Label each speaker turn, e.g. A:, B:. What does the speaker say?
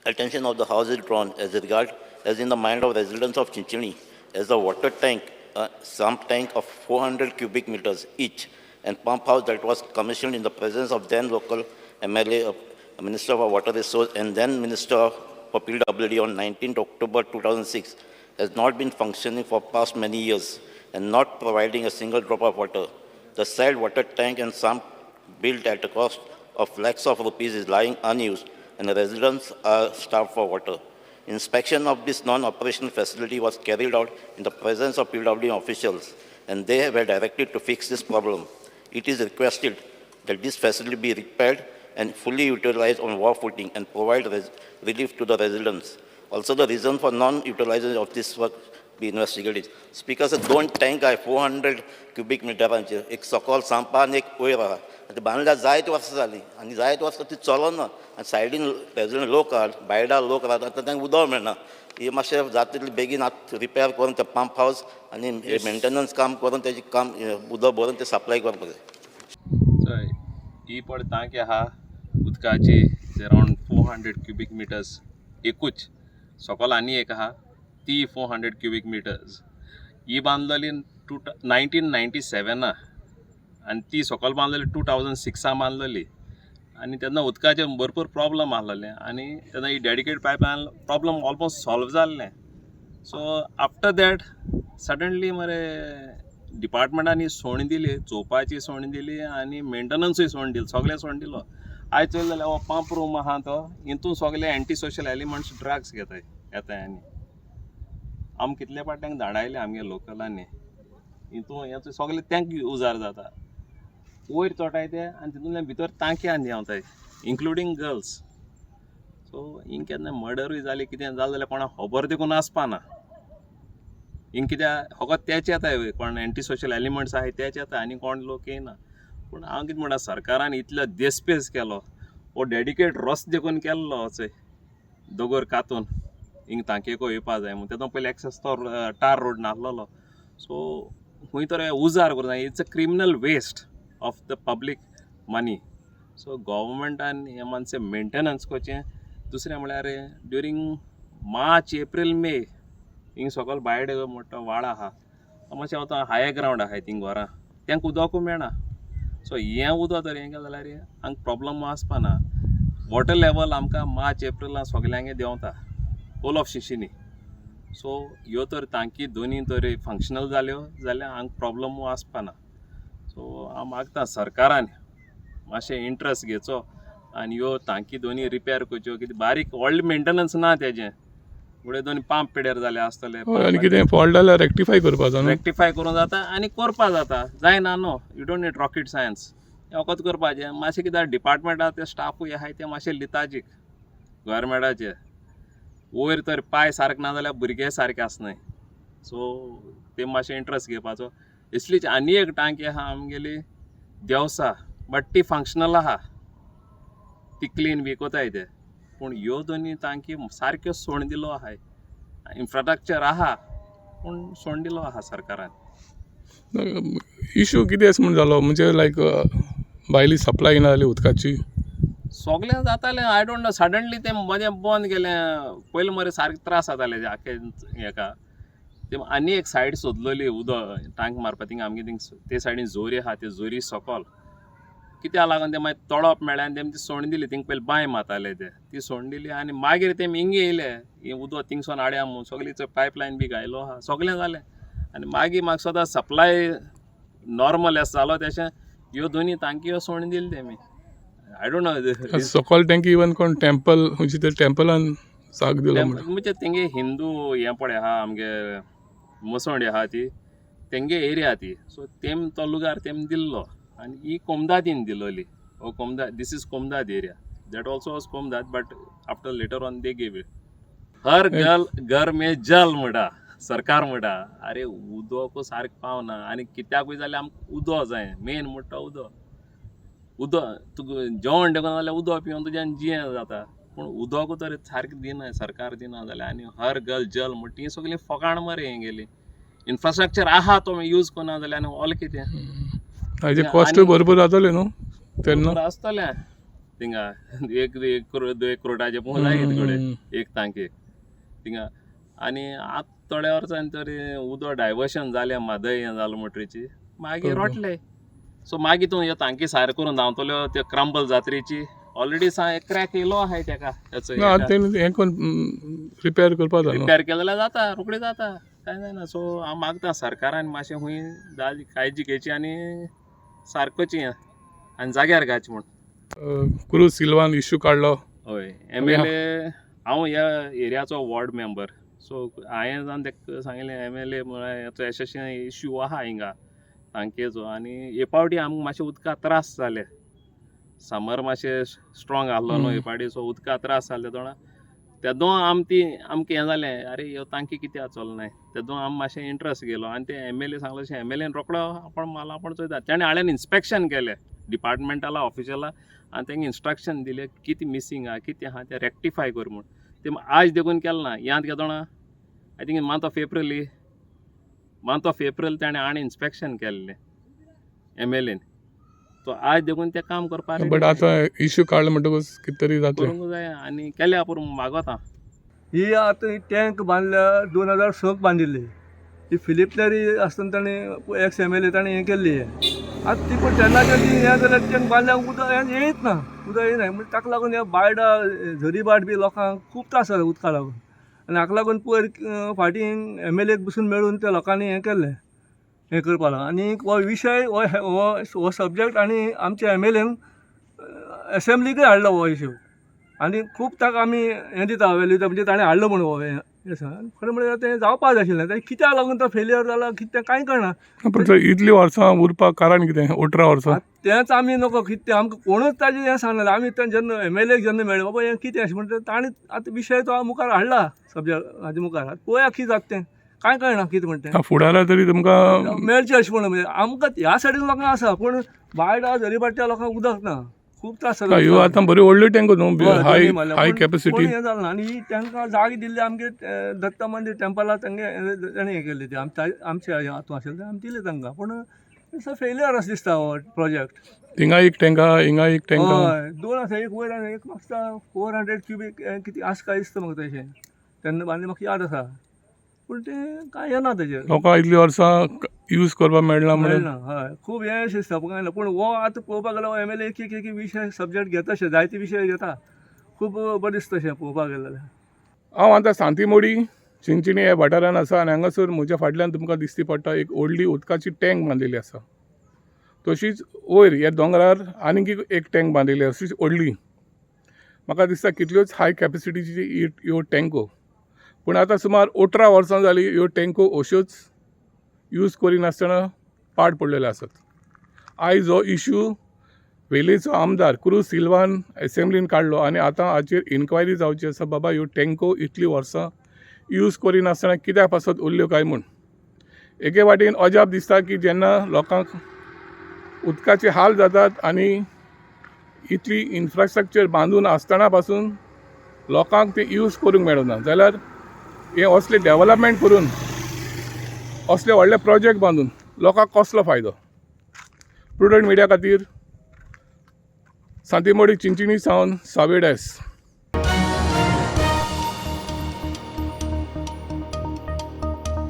A: Attention of the House is drawn as regard as in the mind of residents of Chinchinim, as the water tank, sump tank of 400 cubic meters each, and pump house that was commissioned in the presence of then local MLA, of Minister for Water Resource, and then Minister for PWD on 19th October 2006, has not been functioning for past many years and not providing a single drop of water. The said water tank and sump built at a cost of lakhs of rupees is lying unused and the residents are starved for water. Inspection of this non-operational facility was carried out in the presence of PWD officials, and they were directed to fix this problem. It is requested that this facility be repaired and fully utilized on war footing and provide relief to the residents. Also, the reason for non-utilization of this work be investigated. Speaker sir, दोन tank आहे 400 cubic मिटरांचे, एक सकल संपा आनी एक वयर आहा. आनी बांदल्यार जायत वर्सां जालीं आनी जायत वर्सां ती चलना आनी सायडीन रेजिडंट लोक आहा, बायलां लोक रावतात, आतां तांकां उदक मेळना. हे मातशें जाता तितलें बेगीन आतां रिपेर करून ते पंप हावस आनी मेंटेनन्स काम करून तेजें काम उदक भरून ते सप्लाय करपाक जाय.
B: चोय, ही पळय टांकी आहा उदकाची, around 400 cubic meters एकूच. सकल आनी एक आहा, ती 400 क्युबीक मिटर्स. ही बांदलेली टू 1997आ आनी ती सकल बांदलेली 2006आ बांदलेली. आनी तेन्ना उदकाचे भरपूर प्रॉब्लम आहलेले आनी तेन्ना ही dedicate pipeline problem almost solve जाल्लें. सो आफ्टर that suddenly मरे डिपार्टमेंटान सोडून दिली, चोवपाची सोडून दिली आनी मेंटेनन्सूय सोडून दिलो, सगळें सोडून दिलो. आयज चोयलें जाल्यार हो पंप रूम आहा तो, हितून सगळे एंटी सोशल एलिमेंट्स ड्रग्स घेताय येताय. आनी आम कितले पाट्यांक धाडायले आमगे लोकलांनी. हितून हें सगळें तेंक उजार जाता, वयर चोटाय ते आनी तितूंतल्यान भितर टांकयान देंवताय, इन्क्लुडींग गर्ल्स. सो हिंग केन्ना मर्डरूय जाली, कितें जालें जाल्यार कोणाक खबर देखून आसपाना. हिंग कित्याक फकत तेच येताय, कोण एंटी सोशल एलिमेंट्स आहाय तेच येता आनी कोण लोक येयना. पूण हांव कितें म्हणटा, सरकारान इतलो देस्पेस केलो, हो डेडिकेट रस्तो देखून केल्लो चोय, दोगोर कातून हिंग टांकयेको येवपा जाय म्हूण. तेदो पयलीं एक्सेस तो टार रोड नासलेलो. सो खूंय तर उजार करूं जाय. It's a criminal waste of the public money. So गव्हर्मेंटान हें मातशें मेंटेनन्स करचें. दुसरें म्हळ्यार ड्युरींग मार्च, एप्रील, मे हिंग सकयल बायड मोठो व्हाळ आहा, मातशें आतां हायर ग्रावंड आहाय, थिंग घरां तेंका उदकूय मेळना. सो हें उदक तर हें केलें जाल्यार हांगा प्रॉब्लम आसपाना. वॉटर लेवल आमकां मार्च एप्रिलान सगल्यांगे देंवता, होल ऑफ शिशिनी. सो ह्यो तर टांकी दोनी तर फंक्शनल जाल्यो जाल्यार हांगा प्रॉब्लमू आसपाना. सो हांव मागता, सरकारान मातशें इंट्रस्ट घेवचो आनी ह्यो टांकी दोनी रिपेर करच्यो. कितें बारीक व्हडलें मेंटेनन्स ना तेजें, फुडें दोनी पंप पिड्यार जाले आसतले.
C: हय, आनी कितें फॉल्ट जाल्यार रेक्टिफाय करपाचो न्हू.
B: रेक्टिफाय करूं जाता आनी करपा जाता. जायना न्हू, you don't need rocket science. वखद करपाचें मातशें कित्याक डिपार्टमेंट आहा, ते स्टाफूय आहाय, ते मातशे लिताजीक गव्हर्मेंटाचे. वयर तर पांय सारके ना जाल्यार भुरगे सारके आसनाय. सो ते मातशें इंट्रस्ट घेवपाचो. इसलीच आनी एक टांकी आहा आमगेली देवसा, बट ती फंक्शनल आहा, ती क्लीन बी कोताय ते. पूण ह्यो दोनी टांकी सारक्यो सोडून दिलो आहाय. इन्फ्रास्ट्रक्चर आहा पूण सोडून दिलो आहा सरकारान.
C: इशू कितें अशें म्हूण जालो, म्हणजे लायक भायली सप्लाय ना जाली उदकाची?
B: सगळें जातालें. I don't know, suddenly तें मदें बंद केलें. पयलीं मरे सारके त्रास जाताले आख्खे हेका. ते आनी एक सायड सोदलोली उदक टांक मारपा. थिंगा आमगे थिंग ते सायडीन जोरी आहा, ते जोरी सकल कित्याक लागून ते मागीर तळप मेळ्ळें आनी तेमी ती सोडून दिली. थिंग पयलीं बांय मारताले ते, ती सोडून दिली आनी मागीर तेमी हिंगा येयले, ही उदक थिंगसोन हाडया म्हूण. सगळी पायपलायन बी घायलो आहा, सगळें जालें आनी मागीर म्हाका दिसता सप्लाय नॉर्मल एस जालो तेशें ह्यो दोनी टांकयो सोडून दिली तेमी. I don't know.
C: सकल टँकी इवन कोण टेम्पल खंयचे तरी टेम्पलान साक दिलो म्हणटा.
B: म्हणजे तेंगे हिंदू हें पळय आहा, आमगे मसंड आहा ती, तेंगे एरिया ती. सो तेम तो लुगार तेम दिल्लो आनी ही कोमदादीन दिलोली. हो कोमदाद, this is Comunidade area, that also was Comunidade, but after later on they gave it. हर गल घर में जल म्हणटा सरकार म्हणटा. अरे, उदक सारकें पावना आनी कित्याकूय जाल्यार आमकां उदक जाय. मेन म्हणटा उदक. उदक तुका जेवण देखून जाल्यार उदक पिवन तुज्यान जियें जाता, पूण उदक तर सारकें दिना सरकार, दिना जाल्यार आनी हर घर जल म्हणटा ती सगळीं फकाण मरे. हेंगेली इन्फ्रास्ट्रक्चर आहा, तो यूज करना जाल्यार आनी ऑल कितें?
C: हाजे कॉस्टूय भरपूर जातले न्हू तेन्ना?
B: बरोबर आसतलें. थिंगा एक एक क्रो एक क्रोडाचे पोवूं जाय कितें कडेन एक तांकेक थिंगा. आनी आतां थोड्या वर्सांनी तरी उदक डायवर्शन जालें म्हादय हें जालें म्हणटरीची मागीर रोटले. सो मागीर तूं ह्यो तांकी सार करून धांवतल्यो त्यो क्रंबल जात्रेची ऑलरेडी सा एक क्रॅक येयलो आहाय तेका.
C: ना, आतां तेणी हें करून रिपेर करपा जाय न्हू.
B: रिपेर केलें जाल्यार जाता, रोखडी जाता, कांय जायना. सो हांव मागता सरकारान मातशें खूंय काळजी घेवची आनी सारकोची आनी जाग्यार घालची म्हूण.
C: क्रूज सिल्वान इश्यू काडलो.
B: हय, एमएलए, हांव ह्या एरियाचो वॉर्ड मेंबर, सो हांवें जावन ताका सांगलें एमएलए म्हळ्यार अशें अशें इश्यू आहा हिंगा तांकेचो. आनी हे पावटी आमकां मातशें उदका त्रास जाले, समर मातशें स्ट्रॉंग आहलो न्हू हे पावटी, सो उदका त्रास जाले तोणा तेदो आम ती आमकां हें जालें, आरे ह्यो तांकी कित्याक चलनाय, तेदो आम मातशें इंट्रस्ट गेलो. आनी ते एमएलए सांगलो अशें, एमएलएन रोकडो आपूण मारलो, आपूण चोयता. तेणें हाडल्यान इन्स्पेक्शन केलें डिपार्टमेंटाला ऑफिशला आनी तांकां इन्स्ट्रक्शन दिलें कितें मिसींग आहा कितें आहा तें रेक्टिफाय कर म्हूण. तें आज देखून केलें ना. यांत केदोणा I think month of April ताणें आनी इन्स्पेक्शन केल्लें एमएलएन, सो आज देखून तें काम करपाक
C: बट आतां इश्यू काडलो म्हणटकूच कितें तरी जातलें.
B: करूंक जाय आनी केल्या पुरो मागोता.
D: ही आतां ही टँक बांदल्या 2006 बांदिल्ली. ही फिलीप नेरी आसतना ताणें एक्स एमएलए ताणें हें केल्ली. आतां ती पण तेन्नाच्यान ती हें जाल्यार टँक बांदल्या उदक हें येयत ना, उदक येयना. म्हणजे ताका लागून ह्या बायडा झरी बाट बी लोकांक खूब त्रास जाता उदका लागून. आनी हाका लागून पयर फाटीं एमएलएक बसून मेळून त्या लोकांनी हें केल्लें, हें करपा लागून. आनी हो विशय हो हो हो सब्जॅक्ट आनी आमच्या एमएलएन एसेंब्लीकय हाडलो हो इशू. आनी खूब ताका आमी हें दिता, वेल्यू दिता, म्हणजे ताणें हाडलो म्हूण हो हें खरें म्हळ्यार तें जावपाक जाय आशिल्लें. तें कित्याक लागून तो फेलियर जाला कितें तें कांय कळना.
C: पूण थंय इतलीं वर्सां उरपाक कारण कितें, 18 वर्सां?
D: तेंच आमी नको कितें, आमकां कोणूच ताजें हें सांगना. आमी तें जेन्ना एमएलएक जेन्ना मेळ्ळे, बाबा हें कितें अशें म्हणटा, ताणें आतां विशय तो मुखार हाडला सब्जॅक्ट हाजे मुखार. आतां पळोवया कितें जाता तें, कांय कळना कितें म्हणटा तें.
C: फुडारा तरी तुमकां
D: मेळचें अशें म्हणून म्हणजे आमकां ह्या सायडीन लोकांक आसा, पूण बायडा झरीभाटच्या लोकांक उदक ना, खूब त्रास जाता.
C: ह्यो आतां बऱ्यो व्हडल्यो टँको न्हू, हाय हाय कॅपेसिटी.
D: हें जालें ना. आनी ही तांकां जागे दिल्ली आमगे दत्ता मंदीर टेंपला, तांगे ताणें हें केल्ली ती आमच्या हातूंत आशिल्लें आमी दिलें तांकां, पूण फेलियर अशें दिसता हो प्रोजेक्ट.
C: थिंगा एक टँक आहा, हिंगा एक टँक आहा.
D: हय, दोन आसा, एक वयर आनी एक म्हाका 400 क्युबीक कितें आसा काय दिसता म्हाका तशें, तेन्ना बांदलें म्हाका याद आसा, पूण तें कांय येना तेजेर.
C: लोकांक इतलीं वर्सां यूज करपाक मेळना म्हणून.
D: मेळना, हय, खूब हें अशें दिसता कांय ना. पूण हो आतां पळोवपाक गेल्यार एमएलए एक एक एक विशय सब्जॅक्ट घेता, अशें जायते विशय घेता, खूब बरें दिसता अशें पळोवपाक गेलें जाल्यार.
C: हांव आतां सांतीमोडी चिंचिणी ह्या वाठारांत आसा आनी हांगासर म्हज्या फाटल्यान तुमकां दिसती पडटा एक व्हडली उदकाची टँक बांदिल्ली आसा. तशीच वयर ह्या दोंगरार आनीक एक टँक बांदिल्ली आसा, अशीच व्हडली. म्हाका दिसता कितल्योच हाय कॅपेसिटीची ह्यो टँको, पूण आतां सुमार 18 वर्सां जालीं ह्यो टँको अश्योच यूज करिनासतना पाड पडलेल्यो आसात. आयज हो इशू वेलीचो आमदार क्रूज सिल्वान एसेंब्लीन काडलो आनी आतां हाचेर इन्क्वायरी जावची आसा, बाबा ह्यो टँको इतलीं वर्सां यूज करिनासतना कित्याक पासत उरल्यो काय म्हूण. एके वाटेन अजाप दिसता की जेन्ना लोकांक उदकाचे हाल जातात आनी इतली इन्फ्रास्ट्रक्चर बांदून आसतना पासून लोकांक ते यूज करूंक मेळना, जाल्यार हे असले डेवलपमेंट करून असले व्हडले प्रोजेक्ट बांदून लोकांक कसलो फायदो? प्रुडंट मिडिया खातीर सांतीमोडी चिंचिणी सावन सावेड एस.